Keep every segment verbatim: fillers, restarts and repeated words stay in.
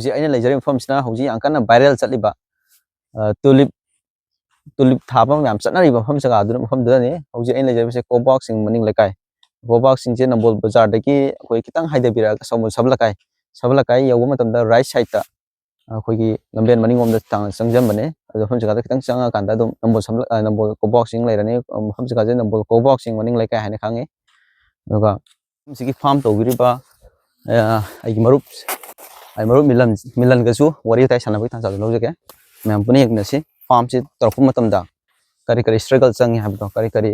ꯍꯧꯖꯤꯛ ꯑꯩꯅ ꯂꯩꯖꯔꯤꯕ ꯃꯐꯝꯁꯤꯅ ꯍꯧꯖꯤꯛ ꯌꯥꯝ ꯀꯟꯅ viral ꯆꯠꯂꯤꯕ, ꯑ, tulip, tulip ꯊꯥꯕ ꯌꯥꯝ ꯆꯠꯅꯔꯤꯕ ꯃꯐꯝ ꯖꯒꯥꯗꯨꯅ, ꯃꯐꯝꯗꯨꯗꯅꯤ꯫ ꯍꯧꯖꯤꯛ ꯑꯩꯅ ꯂꯩꯖꯔꯤꯕꯁꯦ ꯀꯣꯕꯥꯛ ꯆꯤꯡ ꯃꯅꯤꯡ ꯂꯩꯀꯥꯏ꯫ ꯀꯣꯕꯥꯛ ꯆꯤꯡꯁꯦ ꯅꯝꯕꯣꯜ ꯕꯖꯥꯔꯗꯒꯤ ꯑꯩꯈꯣꯏ ꯈꯤꯇꯪ ꯍꯥꯏꯊꯕꯤꯔꯛꯑꯒ ꯁꯃꯨ-, ꯁꯕꯜ ꯂꯩꯀꯥꯏ, ꯁꯕꯜ ꯂꯩꯀꯥꯏ ꯌꯧꯕ ꯃꯇꯝꯗ right side-ꯇ ꯑꯩꯈꯣꯏꯒꯤ ꯂꯝꯕꯦꯟ ꯃꯅꯤꯡꯂꯣꯝꯗ ꯆꯪ-, ꯆꯪꯁꯤꯟꯕꯅꯦ꯫ ꯑꯗꯣ ꯃꯐꯝ ꯖꯒꯥꯗ ꯈꯤꯇꯪ ꯆꯪꯉꯀꯥꯟꯗ ꯑꯗꯨꯝ ꯅꯝꯕꯣꯜ ꯁꯝꯂ-, ꯑ, ꯅꯝꯕꯣꯜ ꯀꯣꯕꯥꯛ ꯆꯤꯡ ꯂꯩꯔꯅꯤ꯫ ꯃꯐꯝ ꯖꯒꯥꯁꯦ ꯅꯝꯕꯣꯜ ꯀꯣꯕꯥꯛ ꯆꯤꯡ ꯃꯅꯤꯡ ꯂꯩꯀꯥꯏ ꯍꯥꯏꯅ ꯈꯪꯉꯤ꯫ ꯑꯗꯨꯒ ꯃꯐꯝꯁꯤꯒꯤ farm ꯇꯧꯕꯤꯔꯤꯕ, ꯑ, ꯑꯩꯒꯤ ꯃꯔꯨꯞ, ꯑꯩ ꯃꯔꯨꯞ ꯃꯤꯂꯟ, ꯃꯤꯂꯟꯒꯁꯨ ꯋꯥꯔꯤ ꯋꯥꯇꯥꯏ ꯁꯥꯟꯅꯕꯒꯤ ꯇꯥꯟꯖꯥꯗꯨ ꯂꯧꯖꯒꯦ꯫ ꯃꯌꯥꯝ ꯄꯨꯟꯅ ꯌꯦꯡꯃꯤꯟꯅꯁꯤ꯫ Farm-ꯁꯤ ꯇꯧꯔꯛꯄ ꯃꯇꯝꯗ ꯀꯔꯤ ꯀꯔꯤ struggle ꯆꯪꯉꯤ ꯍꯥꯏꯕꯗꯣ, ꯀꯔꯤ ꯀꯔꯤ,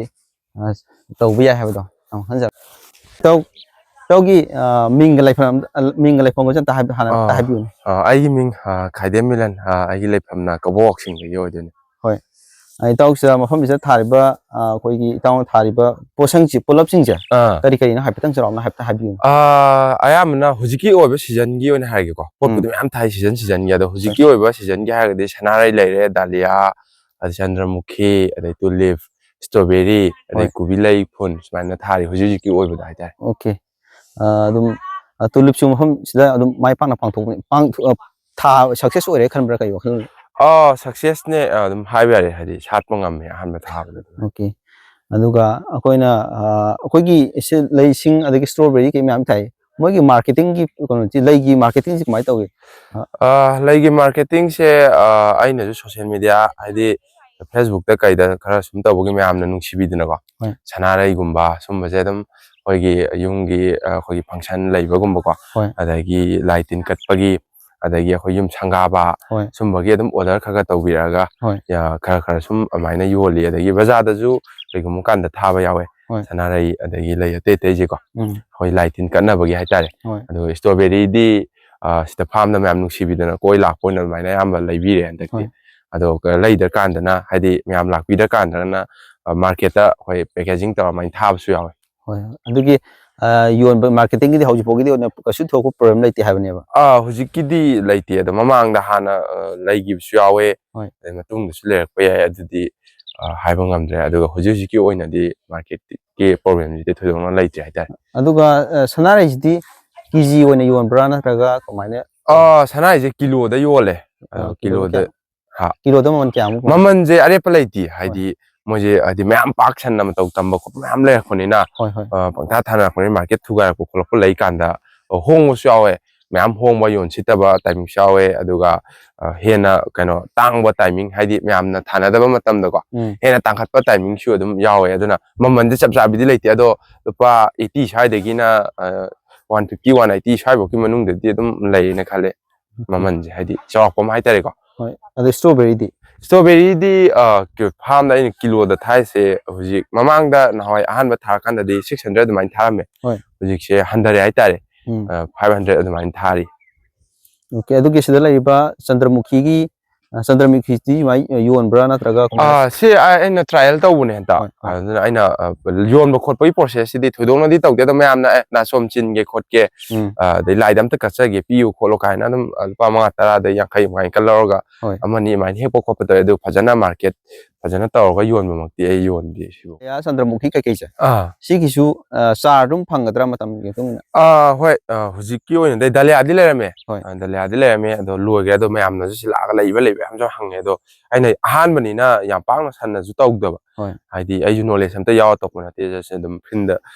ꯑ, ꯇꯧꯕ ꯌꯥꯏ ꯍꯥꯏꯕꯗꯣ ꯑꯃꯨꯛ ꯍꯟꯖꯔꯦ꯫ ꯏꯇꯥꯎ, ꯏꯇꯥꯎꯒꯤ, ꯑ, ꯃꯤꯡꯒ ꯂꯩꯐꯝ, ꯑ, ꯃꯤꯡꯒ ꯂꯩꯐꯝꯒꯁꯨ ꯑꯝꯇ ꯍꯥꯏꯕꯤ-, ꯍꯥꯟꯅ ꯑꯝꯇ ꯑ, ꯍꯥꯏꯕꯤꯌꯨꯅꯦ꯫ ꯑ, ꯑꯩꯒꯤ ꯃꯤꯡ, ꯑ, ꯈꯥꯏꯗꯦꯝ ꯃꯤꯂꯟ, ꯑ, ꯑꯩꯒꯤ ꯂꯩꯐꯝꯅ ꯀꯕꯣꯛ ꯋꯥꯛꯆꯤꯡꯗꯒꯤ ꯑꯣꯏꯗꯣꯏꯅꯤ꯫ ꯍꯣꯏ꯫ ꯑ, ꯏꯇꯥꯎꯁꯤꯗ ꯃꯐꯝꯁꯤꯗ ꯊꯥꯔꯤꯕ, ꯑ, ꯑꯩꯈꯣꯏꯒꯤ ꯏꯇꯥꯎꯅ ꯊꯥꯔꯤꯕ ꯄꯣꯠꯁꯪꯁꯤ, ꯄꯣꯠꯂꯝꯁꯤꯡꯁꯦ ꯑꯥ꯫ ꯀꯔꯤ ꯀꯔꯤꯅꯣ ꯍꯥꯏꯐꯦꯠꯇꯪ ꯆꯥꯎꯔꯥꯛꯅ ꯍꯥꯏꯐꯦꯠꯇ ꯍꯥꯏꯕꯤꯌꯨꯅꯦ꯫ ꯑ, ꯑꯌꯥꯝꯕꯅ ꯍꯧꯖꯤꯛꯀꯤ ꯑꯣꯏꯕ season-ꯒꯤ ꯑꯣꯏꯅ ꯍꯥꯏꯔꯒꯦꯀꯣ꯫ ꯄꯣꯠꯄꯨꯗꯤ ꯎꯝ꯫ ꯃꯌꯥꯝ ꯊꯥꯏ season season-ꯒꯤ꯫ ꯑꯗꯣ ꯍꯣꯏ꯫ ꯍꯧꯖꯤꯛꯀꯤ ꯑꯣꯏꯕ season-ꯒꯤ ꯍꯥꯏꯔꯒꯗꯤ ꯁꯅꯥꯔꯩ ꯂꯩꯔꯦ, ꯗꯥꯂꯤꯌꯥ, ꯑꯗꯩ ꯆꯟꯗ꯭ꯔꯃꯨꯈꯤ, ꯑꯗꯩ tulip, strawberry, ꯑꯗꯩ ꯍꯣꯏ꯫ ꯀꯣꯕꯤ ꯂꯩ ꯐꯨꯜ ꯁꯨꯃꯥꯏꯅ ꯊꯥꯔꯤ ꯍꯧꯖꯤꯛ ꯍꯧꯖꯤꯛꯀꯤ ꯑꯣꯏꯕꯗ ꯍꯥꯏꯇꯥꯔꯦ꯫ Okay꯫ ꯑ, ꯑꯗꯨꯝ, ꯑ, tulip-ꯁꯨ ꯃꯐꯝꯁꯤꯗ ꯑꯗꯨꯝ ꯃꯥꯏ ꯄꯥꯛꯅ ꯄꯥꯡꯊꯣꯛꯄꯅꯤ-, ꯄꯥꯡ-, ꯑ, ꯊꯥ success ꯑꯣꯏꯔꯦ ꯈꯟꯕ꯭ꯔꯥ, ꯀꯩ ꯋꯥꯈꯜ? ꯑ, success-ꯅꯦ, ꯑ, ꯑꯗꯨꯝ ꯍꯥꯏꯕ ꯌꯥꯔꯦ, ꯍꯥꯏꯗꯤ ꯁꯥꯠꯄ ꯉꯝꯃꯦ ꯑꯍꯥꯟꯕ ꯊꯥꯕꯗ ꯑꯗꯨꯝ꯫ Okay꯫ ꯑꯗꯨꯒ ꯑꯩꯈꯣꯏꯅ, ꯑ, ꯑꯩꯈꯣꯏꯒꯤ ꯁꯤ ꯂꯩꯁꯤꯡ ꯑꯗꯒꯤ strawberry ꯀꯩ ꯃꯌꯥꯝ ꯊꯥꯏ, ꯃꯣꯏꯒꯤ marketing-ꯒꯤ ꯀꯩꯅꯣꯁꯤ, ꯂꯩꯒꯤ marketing-ꯁꯤ ꯀꯃꯥꯏꯅ ꯇꯧꯏ? ꯑ, ꯂꯩꯒꯤ marketing-ꯁꯦ, ꯑ, ꯑꯩꯅꯁꯨ social media, ꯍꯥꯏꯗꯤ Facebook-ꯇ ꯀꯩꯗ ꯈꯔ ꯁꯨꯝ ꯇꯧꯕꯒꯤ ꯃꯌꯥꯝꯅ ꯅꯨꯡꯁꯤꯕꯤꯗꯅꯀꯣ, ꯍꯣꯏ꯫ ꯁꯅꯥꯔꯩꯒꯨꯝꯕ ꯁꯨꯝꯕꯁꯦ ꯑꯗꯨꯝ ꯑꯩꯈꯣꯏꯒꯤ ꯌꯨꯝꯒꯤ, ꯑ, ꯑꯩꯈꯣꯏꯒꯤ function ꯂꯩꯕꯒꯨꯝꯕꯀꯣ, ꯍꯣꯏ꯫ ꯑꯗꯒꯤ ꯂꯥꯏ ꯇꯤꯟ ꯀꯠꯄꯒꯤ, ꯑꯗꯒꯤ ꯑꯩꯈꯣꯏ ꯌꯨꯝ ꯁꯪꯒꯥꯕ, ꯍꯣꯏ꯫ ꯁꯨꯝꯕꯒꯤ ꯑꯗꯨꯝ order ꯈꯔ ꯈꯔ ꯇꯧꯕꯤꯔꯛꯑꯒ, ꯍꯣꯏ꯫ ꯌꯥ-, ꯈꯔ ꯈꯔ ꯁꯨꯝ ꯑꯗꯨꯃꯥꯏꯅ ꯌꯣꯜꯂꯤ꯫ ꯑꯗꯒꯤ ꯕꯖꯥꯔꯗꯁꯨ ꯀꯩꯒꯨꯝꯕ ꯀꯥꯟꯗ ꯊꯥꯕ ꯌꯥꯎꯋꯦ꯫ ꯍꯣꯏ꯫ ꯁꯅꯥꯔꯩ ꯑꯗꯒꯤ ꯂꯩ ꯑꯇꯩ ꯑꯇꯩꯁꯦꯀꯣ꯫ ꯎꯝ꯫ ꯑꯩꯈꯣꯏ ꯂꯥꯏ ꯇꯤꯟ ꯀꯠꯅꯕꯒꯤ ꯍꯥꯏꯇꯥꯔꯦ꯫ ꯍꯣꯏ꯫ ꯑꯗꯨꯒ strawberry-ꯗꯤ, ꯑ, ꯁꯤꯗ farm-ꯗ ꯃꯌꯥꯝ ꯅꯨꯡꯁꯤꯕꯤꯗꯅ ꯀꯣꯏ ꯂꯥꯛꯄ ꯑꯣꯏꯅ ꯑꯗꯨꯃꯥꯏꯅ ꯑꯌꯥꯝꯕ ꯂꯩꯕꯤꯔꯦ ꯍꯟꯗꯛꯇꯤ꯫ ꯍꯣꯏ꯫ ꯑꯗꯣ ꯂꯩꯗ꯭ꯔꯀꯥꯟꯗꯅ, ꯍꯥꯏꯗꯤ ꯃꯌꯥꯝ ꯂꯥꯛꯄꯤꯗ꯭ꯔꯀꯥꯟꯗꯅ, ꯑ, market-ꯇ ꯑꯩꯈꯣꯏ packaging ꯇꯧꯔ ꯑꯗꯨꯃꯥꯏꯅ ꯊꯥꯕꯁꯨ ꯌꯥꯎꯋꯦ꯫ ꯍꯣꯏ, ꯍꯣꯏ꯫ ꯑꯗꯨꯒꯤ, ꯑ, ꯌꯣꯟꯕ marketing-ꯒꯤꯗꯤ ꯍꯧꯖꯤꯛ ꯐꯥꯎꯒꯤꯗꯤ ꯑꯣꯏꯅ ꯀꯩꯁꯨ ꯊꯣꯏꯗꯣꯛꯄ problem ꯂꯩꯇꯦ ꯍꯥꯏꯕꯅꯦꯕ? ꯑꯥ, ꯍꯧꯖꯤꯛꯀꯤꯗꯤ ꯂꯩꯇꯦ꯫ ꯑꯗꯣ ꯃꯃꯥꯡꯗ ꯍꯥꯟꯅ, ꯑ, ꯂꯩꯈꯤꯕꯁꯨ ꯌꯥꯎꯋꯦ꯫ ꯍꯣꯏ꯫ ꯑꯗꯩ ꯃꯇꯨꯡꯗꯁꯨ ꯂꯩꯔꯛꯄ ꯌꯥꯏ꯫ ꯑꯗꯨꯗꯤ, ꯑ, ꯍꯥꯏꯕ ꯉꯝꯗ꯭ꯔꯦ꯫ ꯑꯗꯨꯒ ꯍꯧꯖꯤꯛ ꯍꯧꯖꯤꯛꯀꯤ ꯑꯣꯏꯅꯗꯤ market-ꯀꯤ problem-ꯁꯤꯗꯤ ꯊꯣꯏꯗꯣꯛꯅ ꯂꯩꯇ꯭ꯔꯦ ꯍꯥꯏꯇꯥꯔꯦ꯫ ꯑꯗꯨꯒ, ꯑ, ꯁꯅꯥꯔꯩꯁꯤꯗꯤ K G ꯑꯣꯏꯅ ꯌꯣꯟꯕ꯭ꯔꯥ, ꯅꯠꯇ꯭ꯔꯒ ꯀꯃꯥꯏꯅ? ꯑꯥ, ꯁꯅꯥꯏꯁꯦ ꯀꯤꯂꯣꯗ ꯌꯣꯜꯂꯦ꯫ ꯑ, ꯑꯥ, ꯀꯤꯂꯣꯗ ꯀꯤꯂꯣꯗ, ꯀꯌꯥ? ꯍꯥ꯫ ꯀꯤꯂꯣꯗ ꯃꯃꯜ ꯀꯌꯥꯃꯨꯛ ꯑꯣꯏ? ꯃꯃꯜꯁꯦ ꯑꯔꯦꯞꯄ ꯂꯩꯇꯦ, ꯍꯣꯏ꯫ ꯍꯥꯏꯗꯤ ꯃꯣꯏꯁꯦ ꯍꯥꯏꯗꯤ ꯃꯌꯥꯝ ꯄꯥꯛ ꯁꯟꯅ ꯃꯇꯧ ꯇꯝꯕ ꯈꯣꯠꯄ ꯃꯌꯥꯝ ꯂꯩꯔꯛꯄꯅꯤꯅ, ꯍꯣꯏ, ꯍꯣꯏ꯫ ꯑ, ꯄꯪꯊꯥ ꯊꯥꯅꯔꯛꯄꯅꯤꯅ ꯃꯥꯔꯀꯦꯠ ꯊꯨꯒꯥꯏꯔꯛꯄ ꯈꯣꯠꯂꯛꯄ ꯂꯩ ꯀꯥꯟꯗ, ꯑ, ꯍꯣꯡꯕꯁꯨ ꯌꯥꯎꯋꯦ, ꯃꯌꯥꯝ ꯍꯣꯡꯕ ꯌꯣꯟ ꯁꯤꯠꯇꯕ ꯇꯥꯏꯃꯤꯡꯁꯨ ꯌꯥꯎꯋꯦ, ꯑꯗꯨꯒ, ꯑ, ꯍꯦꯟꯅ ꯀꯩꯅꯣ ꯇꯥꯡꯕ ꯇꯥꯏꯃꯤꯡ, ꯍꯥꯏꯗꯤ ꯃꯌꯥꯝꯅ ꯊꯥꯅꯗꯕ ꯃꯇꯝꯗꯀꯣ, ꯎꯝ꯫ ꯍꯦꯟꯅ ꯇꯥꯡꯈꯠꯄ ꯇꯥꯏꯃꯤꯡꯁꯨ ꯑꯗꯨꯝ ꯌꯥꯎꯋꯦ꯫ ꯑꯗꯨꯅ ꯃꯃꯜꯗꯤ ꯆꯞ ꯆꯥꯕꯤꯗꯤ ꯂꯩꯇꯦ, ꯑꯗꯣ ꯂꯨꯄꯥ eighty ꯁ꯭ꯋꯥꯏꯗꯒꯤꯅ, ꯑ, one fifty, one eighty ꯁ꯭ꯋꯥꯏꯐꯧꯀꯤ ꯃꯅꯨꯡꯗꯗꯤ ꯑꯗꯨꯝ ꯂꯩꯌꯦꯅ ꯈꯜꯂꯦ꯫ ꯃꯃꯜꯁꯦ, ꯍꯥꯏꯗꯤ ꯆꯥꯎꯔꯥꯛꯄ ꯑꯃ ꯍꯥꯏꯇꯥꯔꯦꯀꯣ꯫ ꯍꯣꯏ, ꯑꯗꯣ strawberryꯗꯤ? Strawberryꯗꯤ, ꯑ, ꯀ-, farmꯗ ꯑꯩꯅ ꯀꯤꯂꯣꯗ ꯊꯥꯏꯁꯦ ꯍꯧꯖꯤꯛ, ꯃꯃꯥꯡꯗ ꯅꯍꯥꯟꯋꯥꯏ ꯑꯍꯥꯟꯕ ꯊꯥꯔꯀꯥꯟꯗꯗꯤ six hundred ꯑꯗꯨꯃꯥꯏꯅ ꯊꯥꯔꯝꯃꯦ꯫ ꯍꯣꯏ꯫ ꯍꯧꯖꯤꯛꯁꯦ ꯍꯟꯊꯔꯦ ꯍꯥꯏꯇꯥꯔꯦ꯫ ꯎꯝ꯫ ꯑ, five hundred ꯑꯗꯨꯃꯥꯏꯅ ꯊꯥꯔꯤ꯫ Okay, ꯑꯗꯨꯒꯤ ꯁꯤꯗ ꯂꯩꯔꯤꯕ ꯆꯟꯗ꯭ꯔꯃꯨꯈꯤꯒꯤ, ꯑ, ꯆꯟꯗ꯭ꯔꯃꯨꯈꯤꯗꯤ ꯁꯨꯃꯥꯏ ꯌꯣꯟꯕ꯭ꯔꯥ ꯅꯠꯇ꯭ꯔꯒ ꯀꯃꯥꯏꯅ? ꯑ, ꯁꯤ ꯑ-, ꯑꯩꯅ trial ꯇꯧꯕꯅꯦ ꯍꯟꯇꯛ꯫ ꯍꯣꯏ, ꯍꯣꯏ꯫ ꯑꯗꯨꯅ ꯑꯩꯅ, ꯑ, ꯌꯣꯟꯕ ꯈꯣꯠꯄꯒꯤ processꯁꯤꯗꯤ ꯊꯣꯏꯗꯣꯛꯅꯗꯤ ꯇꯧꯗꯦ, ꯑꯗꯣ ꯃꯌꯥꯝꯅ, "ꯑꯦ, ꯅꯥꯆꯣꯝ ꯆꯤꯟꯒꯦ ꯈꯣꯠꯀꯦ, ꯎꯝ꯫ ꯑ, ꯑꯗꯩ ꯂꯥꯏꯗ ꯑꯝꯇ ꯀꯠꯆꯒꯦ, ꯄꯤꯌꯨ ꯈꯣꯠꯂꯨ" ꯀꯥꯏꯅ ꯑꯗꯨꯝ, ꯑ, ꯂꯨꯄꯥ ꯃꯉꯥ, ꯇꯔꯥꯗ ꯌꯥꯡꯈꯩ ꯑꯗꯨꯃꯥꯏꯅ ꯀꯠ ꯂꯧꯔꯒ ꯍꯣꯏ꯫ ꯑꯃꯅꯤ ꯑꯗꯨꯃꯥꯏꯅ ꯍꯦꯛꯄ ꯈꯣꯠꯄ ꯇꯧꯋꯦ꯫ ꯑꯗꯨ ꯐꯖꯅ market ꯐꯖꯅ ꯇꯧꯔꯒ ꯌꯣꯟꯕꯃꯛꯇꯤ ꯑꯩ ꯌꯣꯟꯗꯦ ꯁꯤꯕꯨ꯫ ꯀꯌꯥ ꯆꯟꯗ꯭ꯔꯃꯨꯈꯤ ꯀꯩꯀꯩꯁꯦ? ꯑꯥ꯫ ꯁꯤꯒꯤꯁꯨ, ꯑ, ꯆꯥꯔ ꯑꯗꯨꯝ ꯐꯪꯒꯗ꯭ꯔꯥ ꯃꯇꯝꯒꯤ ꯃꯇꯨꯡ ꯏꯟꯅ? ꯑꯥ, ꯍꯣꯏ, ꯑ, ꯍꯧꯖꯤꯛꯀꯤ ꯑꯣꯏꯅꯗꯤ ꯗꯥꯂꯤꯌꯥꯗꯤ ꯂꯩꯔꯝꯃꯦ꯫ ꯍꯣꯏ꯫ ꯑ, ꯗꯥꯂꯤꯌꯥꯗꯤ ꯂꯩꯔꯝꯃꯦ, ꯑꯗꯣ ꯂꯣꯏꯈ꯭ꯔꯦ꯫ ꯑꯗꯣ ꯃꯌꯥꯝꯅꯁꯨ ꯁꯤ ꯂꯥꯛꯑꯒ ꯂꯩꯕ ꯂꯩꯕ ꯌꯥꯝꯁꯨ ꯍꯪꯉꯦ꯫ ꯑꯗꯣ ꯑꯩꯅ ꯑꯍꯥꯟꯕꯅꯤꯅ ꯌꯥꯝ ꯄꯥꯛꯅ ꯁꯟꯅꯁꯨ ꯇꯧꯗꯕ꯫ ꯍꯣꯏ꯫ ꯍꯥꯏꯗꯤ ꯑꯩꯁꯨ knowledge ꯑꯝꯇ ꯌꯥꯎꯔ ꯇꯧꯕ ꯅꯠꯇꯦ, just ꯑꯗꯨꯝ field,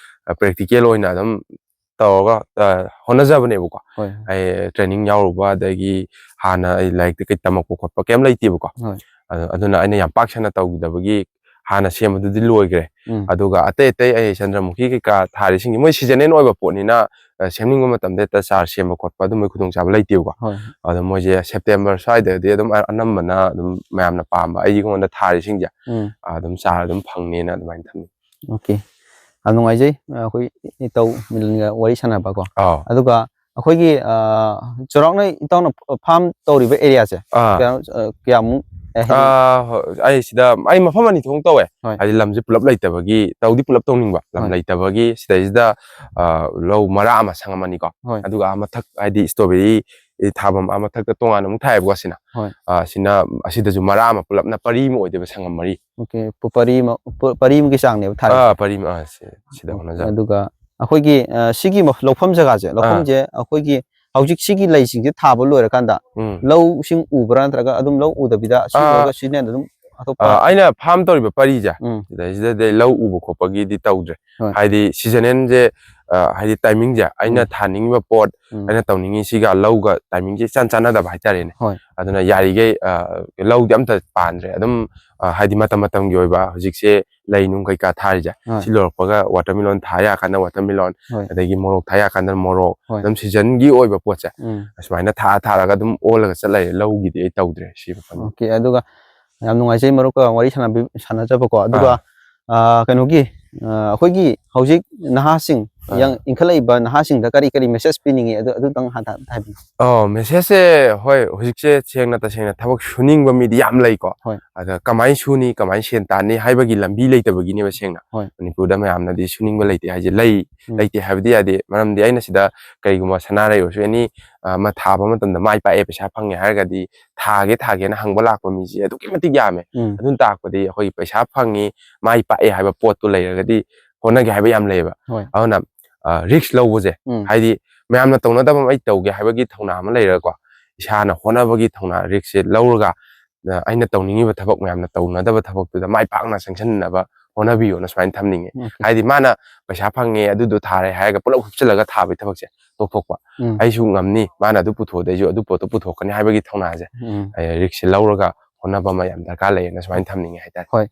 ꯑ, practical ꯑꯣꯏꯅ ꯑꯗꯨꯝ ꯇꯧꯔꯒ, ꯑ, ꯍꯣꯠꯅꯖꯕꯅꯦꯕꯀꯣ꯫ ꯍꯣꯏ꯫ ꯑꯩ training ꯌꯥꯎꯔꯨꯕ, ꯑꯗꯒꯤ ꯍꯥꯟꯅ ꯑꯩ ꯂꯥꯏꯔꯤꯛꯇ ꯀꯩ ꯇꯝꯃꯛꯄ ꯈꯣꯠꯄ ꯀꯩꯝ ꯂꯩꯇꯦꯕꯀꯣ꯫ ꯍꯣꯏ꯫ ꯑꯗꯨ, ꯑꯗꯨꯅ ꯑꯩꯅ ꯌꯥꯝ ꯄꯥꯛ ꯁꯟꯅ ꯇꯧꯈꯤꯗꯕꯒꯤ ꯍꯥꯟꯅ ꯁꯦꯝꯕꯗꯨꯗꯤ ꯂꯣꯏꯈ꯭ꯔꯦ꯫ ꯎꯝ꯫ ꯑꯗꯨꯒ ꯑꯇꯩ ꯑꯇꯩ ꯑꯩ ꯆꯟꯗ꯭ꯔꯃꯨꯈꯤ ꯀꯩꯀꯥ ꯊꯥꯔꯤꯁꯤꯡꯁꯦ ꯃꯣꯏ seasonal ꯑꯣꯏꯕ ꯄꯣꯠꯅꯤꯅ, ꯑ, ꯁꯦꯝꯅꯤꯡꯕ ꯃꯇꯝꯗ ꯍꯦꯛꯇ ꯆꯥꯔ ꯁꯦꯝꯕ ꯈꯣꯠꯄ ꯑꯗꯨꯝꯕꯒꯤ ꯈꯨꯗꯣꯡꯆꯥꯕ ꯂꯩꯇꯦꯕꯀꯣ꯫ ꯍꯣꯏ꯫ ꯑꯗꯣ ꯃꯣꯏꯁꯦ September ꯁ꯭ꯋꯥꯏꯗꯗꯤ ꯑꯗꯨꯝ ꯑ-, ꯑꯅꯝꯕꯅ ꯑꯗꯨꯝ ꯃꯌꯥꯝꯅ ꯄꯥꯝꯕ ꯑꯩꯉꯣꯟꯗ ꯊꯥꯔꯤꯁꯤꯡꯁꯦ, ꯎꯝ꯫ ꯑ, ꯑꯗꯨꯝ ꯆꯥꯔ ꯑꯗꯨꯝ ꯐꯪꯅꯦꯅ ꯑꯗꯨꯃꯥꯏꯅ ꯊꯝꯃꯤ꯫ Okay꯫ ꯌꯥꯝ ꯅꯨꯡꯉꯥꯏꯖꯩ, ꯑꯩꯈꯣꯏ ꯏꯇꯧ ꯃꯤꯂꯟꯒ ꯋꯥꯔꯤ ꯁꯥꯟꯅꯕꯀꯣ꯫ ꯑꯥꯎ꯫ ꯑꯗꯨꯒ ꯑꯩꯈꯣꯏꯒꯤ, ꯑ, ꯆꯥꯎꯔꯥꯛꯅ ꯏꯇꯥꯎꯅ farm ꯇꯧꯔꯤꯕ areaꯁꯦ ꯑꯥ꯫ ꯀꯌꯥ-, ꯑ, ꯀꯌꯥꯃꯨꯛ, ꯑ, ꯍꯥꯏꯗꯤ ꯑꯥ, ꯍꯣꯏ, ꯑꯩ ꯁꯤꯗ ꯑꯩ ꯃꯐꯝ ꯑꯅꯤ ꯊꯣꯛꯅ ꯇꯧꯋꯦ꯫ ꯍꯣꯏ꯫ ꯍꯥꯏꯗꯤ ꯂꯝꯁꯦ ꯄꯨꯂꯞ ꯂꯩꯇꯕꯒꯤ, ꯇꯧꯗꯤ ꯄꯨꯂꯞ ꯇꯧꯅꯤꯡꯕ, ꯂꯝ ꯍꯣꯏ꯫ ꯂꯩꯇꯕꯒꯤ ꯁꯤꯗꯩꯁꯤꯗ, ꯑ, ꯂꯧ ꯃꯔꯥꯛ ꯑꯃ ꯁꯪꯉꯝꯃꯅꯤꯀꯣ꯫ ꯍꯣꯏ꯫ ꯑꯗꯨꯒ ꯑꯥ ꯃꯊꯛ ꯍꯥꯏꯗꯤ strawberry ꯊꯥꯐꯝ ꯑꯥ ꯃꯊꯛꯇ ꯇꯣꯉꯥꯟꯅ ꯑꯃꯨꯛ ꯊꯥꯏꯌꯦꯕꯀꯣ ꯁꯤꯅ꯫ ꯍꯣꯏ꯫ ꯑ, ꯁꯤꯅ ꯑꯁꯤꯗꯁꯨ ꯃꯔꯥꯛ ꯑꯃ ꯄꯨꯂꯞꯅ ꯄꯔꯤ ꯑꯃ ꯑꯣꯏꯗꯣꯏꯕ, ꯁꯪꯉꯝ ꯃꯔꯤ꯫ Okay, ꯄ-, ꯄꯔꯤ ꯑꯃ, ꯄ-, ꯄꯔꯤ ꯑꯃꯒꯤ ꯆꯥꯡꯅꯦꯕ ꯊꯥꯔꯤꯁꯦ? ꯑꯥ, ꯄꯔꯤ ꯑꯃ, ꯑꯥ, ꯁꯤ, ꯁꯤꯗ ꯑꯣ, ꯍꯣꯠꯅꯖꯕ꯫ ꯑꯗꯨꯒ ꯑꯩꯈꯣꯏꯒꯤ, ꯑ, ꯁꯤꯒꯤ ꯃꯐ-, ꯂꯧꯐꯝ ꯖꯒꯥꯁꯦ, ꯑꯥ꯫ ꯂꯧꯐꯝꯁꯦ ꯑꯩꯈꯣꯏꯒꯤ, ꯍꯧꯖꯤꯛ ꯁꯤꯒꯤ ꯂꯩꯁꯤꯡꯁꯦ ꯊꯥꯕ ꯂꯣꯏꯔꯀꯥꯟꯗ ꯎꯝ ꯂꯧꯁꯤꯡ ꯎꯕ꯭ꯔꯥ, ꯅꯠꯇ꯭ꯔꯒ ꯑꯗꯨꯝ ꯂꯧ ꯎꯗꯕꯤꯗ ꯁꯤ ꯑꯥ, ꯂꯣꯏꯔꯒ ꯁꯤꯖꯤꯟꯅ ꯑꯗꯨꯝ ꯑꯇꯣꯞꯄ? ꯑꯥ, ꯑꯩꯅ ꯐꯥꯔꯝ ꯇꯧꯔꯤꯕ ꯄꯔꯤꯁꯦ, ꯎꯝ ꯁꯤꯗꯩꯁꯤꯗꯗꯤ ꯂꯧ ꯎꯕ ꯈꯣꯠꯄꯒꯤꯗꯤ ꯇꯧꯗ꯭ꯔꯦ꯫ ꯍꯣꯏ. ꯍꯥꯏꯗꯤ ꯁꯤꯖꯅꯦꯜꯁꯦ, ꯍꯥꯏꯗꯤ ꯇꯥꯏꯃꯤꯡꯁꯦ, ꯑꯩꯅ ꯎꯝ. ꯊꯥꯅꯤꯡꯉꯤꯕ ꯄꯣꯠ, ꯎꯝ. ꯑꯩꯅ ꯇꯧꯅꯤꯡꯉꯤꯁꯤꯒ ꯂꯧꯒ ꯇꯥꯏꯃꯤꯡꯁꯦ ꯏꯆꯥꯟ ꯆꯥꯟꯅꯗꯕ ꯍꯥꯏꯇꯥꯔꯦꯅꯦ. ꯍꯣꯏ. ꯑꯗꯨꯅ ꯌꯥꯔꯤꯈꯩ, ꯑ, ꯂꯧꯗꯤ ꯑꯝꯇ ꯄꯥꯟꯗ꯭ꯔꯦ꯫ ꯑꯗꯨꯝ, ꯑ, ꯍꯥꯏꯗꯤ ꯃꯇꯝ ꯃꯇꯝꯒꯤ ꯑꯣꯏꯕ ꯍꯧꯖꯤꯛꯁꯦ ꯂꯩ ꯅꯨꯡ ꯀꯩꯀꯥ ꯊꯥꯔꯤꯁꯦ, ꯍꯣꯏ. ꯁꯤ ꯂꯣꯏꯔꯛꯄꯒ ꯋꯥꯇꯔꯃꯤꯂꯣꯟ ꯊꯥ ꯌꯥꯀꯥꯟꯗ ꯋꯥꯇꯔꯃꯤꯂꯣꯟ, ꯍꯣꯏ. ꯑꯗꯒꯤ ꯃꯣꯔꯣꯛ ꯊꯥ ꯌꯥꯀꯥꯟꯗ ꯃꯣꯔꯣꯛ, ꯍꯣꯏ. ꯑꯗꯨꯝ ꯁꯤꯖꯟꯒꯤ ꯑꯣꯏꯕ ꯄꯣꯠꯁꯦ ꯎꯝ. ꯑꯁꯨꯃꯥꯏꯅ ꯊꯥ ꯊꯥꯔꯒ ꯑꯗꯨꯝ ꯑꯣꯜꯂꯒ ꯆꯠ ꯂꯩꯔꯦ꯫ ꯂꯧꯒꯤꯗꯤ ꯑꯩ ꯇꯧꯗ꯭ꯔꯦ ꯁꯤ ꯃꯐꯝꯗ꯫ Okay, ꯑꯗꯨꯒ ꯌꯥꯝ ꯅꯨꯡꯉꯥꯏꯖꯩ ꯃꯔꯨꯞꯀ ꯋꯥꯔꯤ ꯁꯥꯟꯅꯕꯤ-, ꯁꯥꯟꯅꯖꯕꯀꯣ꯫ ꯑꯗꯨꯒ ꯑꯥ. ꯑꯥ, ꯀꯩꯅꯣꯒꯤ, ꯑꯥ, ꯑꯩꯈꯣꯏꯒꯤ ꯍꯧꯖꯤꯛ ꯅꯍꯥꯁꯤꯡ, ꯑꯥ. ꯌꯪ ꯏꯟꯈꯠꯂꯛꯏꯕ ꯅꯍꯥꯁꯤꯡꯗ ꯀꯔꯤ ꯀꯔꯤ ꯃꯦꯁꯦꯖ ꯄꯤꯅꯤꯡꯉꯤ, ꯑꯗꯨ ꯑꯗꯨꯇꯪ ꯍꯥꯟꯅ ꯍꯥꯏꯕꯤꯌꯨ꯫ ꯑꯣ, ꯃꯦꯁꯦꯖꯁꯦ, ꯍꯣꯏ, ꯍꯧꯖꯤꯛꯁꯦ ꯁꯦꯡꯅ ꯇꯁꯦꯡꯅ ꯊꯕꯛ ꯁꯨꯅꯤꯡꯕ ꯃꯤꯗꯤ ꯌꯥꯝ ꯂꯩꯀꯣ꯫ ꯍꯣꯏ. ꯑꯗ ꯀꯃꯥꯏꯅ ꯁꯨꯅꯤ, ꯀꯃꯥꯏꯅ ꯁꯦꯟ ꯇꯥꯟꯅꯤ ꯍꯥꯏꯕꯒꯤ ꯂꯝꯕꯤ ꯂꯩꯇꯕꯒꯤꯅꯦꯕ ꯁꯦꯡꯅ꯫ ꯍꯣꯏ. ꯃꯅꯤꯄꯨꯔꯗ ꯃꯌꯥꯝꯅꯗꯤ ꯁꯨꯅꯤꯡꯕ ꯂꯩꯇꯦ ꯍꯥꯏꯁꯦ ꯂꯩ, ꯎꯝ. ꯂꯩꯇꯦ ꯍꯥꯏꯕꯗꯤ ꯌꯥꯗꯦ꯫ ꯃꯔꯝꯗꯤ ꯑꯩꯅ ꯁꯤꯗ ꯀꯔꯤꯒꯨꯝꯕ ꯁꯅꯥꯔꯩ ꯑꯣꯏꯔꯁꯨ ꯑꯦꯅꯤ ꯑꯃ ꯊꯥꯕ ꯃꯇꯝꯗ ꯃꯥꯏ ꯄꯥꯛꯑꯦ, ꯄꯩꯁꯥ ꯐꯪꯉꯦ ꯍꯥꯏꯔꯒꯗꯤ ꯊꯥꯒꯦ ꯊꯥꯒꯦꯅ ꯍꯪꯕ ꯂꯥꯛꯄ ꯃꯤꯁꯦ ꯑꯗꯨꯛꯀꯤ ꯃꯇꯤꯛ ꯌꯥꯝꯃꯦ꯫ ꯎꯝ. ꯑꯗꯨꯅ ꯇꯥꯛꯄꯗꯤ ꯑꯩꯈꯣꯏꯒꯤ ꯄꯩꯁꯥ ꯐꯪꯉꯤ, ꯃꯥꯏ ꯄꯥꯛꯑꯦ ꯍꯥꯏꯕ ꯄꯣꯠꯇꯨ ꯂꯩꯔꯒꯗꯤ ꯍꯣꯠꯅꯒꯦ ꯍꯥꯏꯕ ꯌꯥꯝ ꯂꯩꯌꯦꯕ꯫ ꯍꯣꯏ. ꯑꯗꯨꯅ ꯔꯤꯛꯁ ꯂꯧꯕꯁꯦ, ꯎꯝ. ꯍꯥꯏꯗꯤ ꯃꯌꯥꯝꯅ ꯇꯧꯅꯗꯕ ꯑꯃ ꯑꯩ ꯇꯧꯒꯦ ꯍꯥꯏꯕꯒꯤ ꯊꯧꯅꯥ ꯑꯃ ꯂꯩꯔꯒꯀꯣ, ꯏꯁꯥꯅ ꯍꯣꯠꯅꯕꯒꯤ ꯊꯧꯅꯥ, ꯔꯤꯛꯁꯁꯦ ꯂꯧꯔꯒ, ꯑ, ꯑꯩꯅ ꯇꯧꯅꯤꯡꯉꯤꯕ ꯊꯕꯛ, ꯃꯌꯥꯝꯅ ꯇꯧꯅꯗꯕ ꯊꯕꯛꯇꯨꯗ ꯃꯥꯏ ꯄꯥꯛꯅ ꯆꯪꯁꯤꯟꯅꯕ ꯍꯣꯠꯅꯕꯤꯌꯣꯅ ꯁꯨꯃꯥꯏꯅ ꯊꯝꯅꯤꯡꯉꯦ꯫ Okay. ꯍꯥꯏꯗꯤ ꯃꯥꯅ ꯄꯩꯁꯥ ꯐꯪꯉꯦ, ꯑꯗꯨꯗꯣ ꯊꯥꯔꯦ ꯍꯥꯏꯔꯒ ꯄꯨꯂꯞ ꯍꯨꯞꯆꯤꯜꯂꯒ ꯊꯥꯕꯒꯤ ꯊꯕꯛꯁꯦ ꯇꯣꯛꯊꯣꯛꯄ꯫ ꯎꯝ. ꯑꯩꯁꯨ ꯉꯝꯅꯤ, ꯃꯥꯅ ꯑꯗꯨ ꯄꯨꯊꯣꯛꯑꯗꯤ ꯑꯩꯁꯨ ꯑꯗꯨ ꯄꯣꯠꯇꯣ ꯄꯨꯊꯣꯛꯀꯅꯤ ꯍꯥꯏꯕꯒꯤ ꯊꯧꯅꯥꯁꯦ, ꯎꯝ. ꯑ, ꯔꯤꯛꯁꯁꯦ ꯂꯧꯔꯒ ꯍꯣꯠꯅꯕ ꯑꯃ ꯌꯥꯝ ꯗꯔꯀꯥꯔ ꯂꯩꯌꯦꯅ ꯁꯨꯃꯥꯏꯅ ꯊꯝꯅꯤꯡꯉꯦ ꯍꯥꯏꯇꯥꯔꯦ꯫ ꯍꯣꯏ.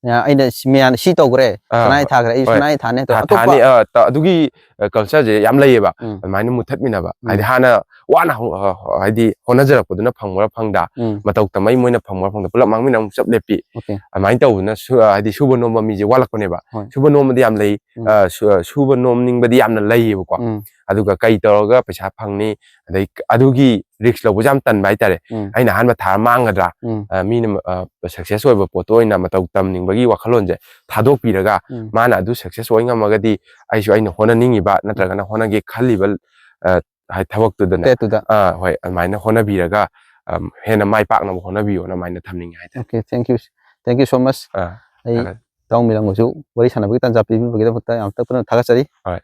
ꯑ, ꯑꯩꯅ ꯁꯤ ꯃꯌꯥꯝꯅ ꯁꯤ ꯇꯧꯈ꯭ꯔꯦ, ꯑꯥ, ꯁꯅꯥ ꯍꯣꯏ. ꯊꯥꯈ꯭ꯔꯦ, ꯑꯩ ꯍꯣꯏ. ꯁꯅꯥ ꯊꯥꯈ꯭ꯔꯦ, ꯊꯥ-, ꯑꯇꯣꯞꯄ? ꯊꯥꯅꯤ, ꯑ, ꯇ-, ꯑꯗꯨꯒꯤ, ꯑ, ꯀꯜꯆꯔꯁꯦ ꯌꯥꯝ ꯂꯩꯌꯦꯕ꯫ ꯎꯝ. ꯑꯗꯨꯃꯥꯏꯅ ꯃꯨꯊꯠꯃꯤꯟꯅꯕ꯫ ꯎꯝ. ꯍꯥꯏꯗꯤ ꯍꯥꯟꯅ ꯋꯥꯅ ꯍꯧ-, ꯑ, ꯍ-, ꯍꯥꯏꯗꯤ ꯍꯣꯠꯅꯖꯔꯛꯄꯗꯨꯅ ꯐꯪꯕ꯭ꯔꯥ ꯐꯪꯗ, ꯎꯝ. ꯃꯇꯧ ꯇꯝꯃꯛꯏ ꯃꯣꯏꯅ ꯐꯪꯕ꯭ꯔꯥ ꯐꯪꯗ, ꯄꯨꯂꯞ ꯃꯥꯡꯃꯤꯟꯅ ꯑꯃꯨꯛ ꯆꯞ ꯂꯦꯞꯄꯤ꯫ Okay. ꯑꯗꯨꯃꯥꯏꯅ ꯇꯧꯗꯅ ꯁꯨ-, ꯑ, ꯍꯥꯏꯗꯤ ꯁꯨꯕ ꯅꯣꯝꯕ ꯃꯤꯁꯦ ꯋꯥꯠꯂꯛꯄꯅꯦꯕ꯫ ꯍꯣꯏ. ꯁꯨꯕ ꯅꯣꯝꯕꯗꯤ ꯌꯥꯝ ꯂꯩ, ꯎꯝ. ꯑ, ꯁꯨ-, ꯑ, ꯁꯨꯕ ꯅꯣꯝꯅꯤꯡꯕꯗꯤ ꯌꯥꯝꯅ ꯂꯩꯌꯦꯕꯀꯣ꯫ ꯎꯝ. ꯑꯗꯨꯒ ꯀꯩ ꯇꯧꯔꯒ ꯄꯩꯁꯥ ꯐꯪꯅꯤ, ꯑꯗꯩ ꯀ-, ꯑꯗꯨꯒꯤ ꯔꯤꯛꯁ ꯂꯧꯕꯁꯦ ꯌꯥꯝ ꯇꯟꯕ ꯍꯥꯏꯇꯥꯔꯦ꯫ ꯎꯝ. ꯑꯩꯅ ꯑꯍꯥꯟꯕ ꯊꯥꯔ ꯃꯥꯡꯒꯗ꯭ꯔꯥ, ꯎꯝ. ꯑ, ꯃꯤꯅ, ꯑ, ꯁꯛꯁꯦꯁ ꯑꯣꯏꯕ ꯄꯣꯠꯇꯣ ꯑꯣꯏꯅ ꯃꯇꯧ ꯇꯝꯅꯤꯡꯕꯒꯤ ꯋꯥꯈꯜꯂꯣꯟꯁꯦ ꯊꯥꯗꯣꯛꯄꯤꯔꯒ, ꯎꯝ. ꯃꯥꯅ ꯑꯗꯨ ꯁꯛꯁꯦꯁ ꯑꯣꯏ ꯉꯝꯃꯒꯗꯤ ꯑꯩꯁꯨ ꯑꯩꯅ ꯍꯣꯠꯅꯅꯤꯡꯉꯤꯕ ꯅꯠꯇ꯭ꯔꯒꯅ ꯍꯣꯠꯅꯒꯦ ꯈꯜꯂꯤꯕ, ꯑ, ꯍꯥꯏ-, ꯊꯕꯛꯇꯨꯗꯅꯦ, ꯇꯦꯠꯇꯨꯗ. ꯑ, ꯍꯣꯏ, ꯑꯗꯨꯃꯥꯏꯅ ꯍꯣꯠꯅꯕꯤꯔꯒ, ꯑꯝ, ꯍꯦꯟꯅ ꯃꯥꯏ ꯄꯥꯛꯅꯕ ꯍꯣꯠꯅꯕꯤꯌꯣꯅ ꯑꯗꯨꯃꯥꯏꯅ ꯊꯝꯅꯤꯡꯉꯦ ꯍꯥꯏꯇꯥꯔꯦ꯫ Okay, thank you. Thank you so much. ꯑꯥ, ꯑꯩ ꯊꯥꯒꯠ- ꯏꯇꯥꯎ ꯃꯤꯂꯪꯕꯨꯁꯨ ꯋꯥꯔꯤ ꯁꯥꯟꯅꯕꯒꯤ ꯇꯥꯟꯖꯥ ꯄꯤꯕꯤꯕꯒꯤꯗꯃꯛꯇ ꯌꯥꯝ ꯇꯞꯅ ꯊꯥꯒꯠꯆꯔꯤ꯫ ꯍꯣꯏ.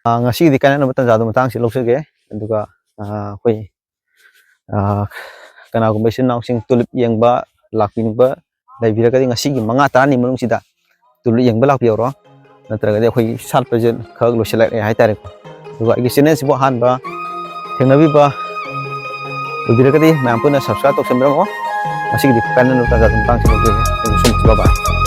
ꯑ, ꯉꯁꯤꯒꯤꯗꯤ ꯀꯥꯏꯅꯅꯕ ꯇꯥꯟꯖꯥꯗꯣ ꯃꯇꯥꯡꯁꯤ ꯂꯧꯖꯒꯦ꯫ ꯑꯗꯨꯒ ꯑꯩꯈꯣꯏ ꯀꯅꯥꯒꯨꯝꯕ ꯏꯆꯤꯟ ꯏꯅꯥꯎꯁꯤꯡ ꯇꯨꯂꯤꯞ ꯌꯦꯡꯕ ꯂꯥꯛꯄꯤꯅꯤꯡꯕ ꯂꯩꯕꯤꯔꯒꯗꯤ, ꯉꯁꯤꯒꯤ ꯃꯉꯥ ꯇꯔꯥꯅꯤ ꯃꯅꯨꯡꯁꯤꯗ ꯇꯨꯂꯤꯞ ꯌꯦꯡꯕ ꯂꯥꯛꯄꯤꯌꯧꯔꯣ, ꯅꯠꯇ꯭ꯔꯒꯗꯤ ꯑꯩꯈꯣꯏꯒꯤ ꯁꯥꯠꯄꯁꯦ ꯈꯔ ꯂꯣꯏꯁꯤꯜꯂꯛꯑꯦ ꯍꯥꯏꯇꯥꯔꯦꯀꯣ꯫ ꯑꯗꯨꯒ ꯑꯩꯒꯤ ꯆꯦꯅꯦꯜꯁꯤꯕꯨ ꯑꯍꯥꯟꯕ ꯊꯦꯡꯅꯕꯤꯕ ꯑꯣꯏꯕꯤꯔꯒꯗꯤ, ꯃꯌꯥꯝ ꯄꯨꯟꯅ ꯁꯕꯁꯀ꯭ꯔꯥꯏꯕ ꯇꯧꯁꯟꯕꯤꯔꯝꯃꯣ꯫ ꯉꯁꯤꯒꯤꯗꯤ ꯀꯥꯏꯅꯅꯕ ꯇꯥꯟꯖꯥ ꯑꯗꯨꯝ ꯃꯇꯥꯡꯁꯤꯗ ꯂꯧꯖꯒꯦ꯫ Thank you so much. Bye bye.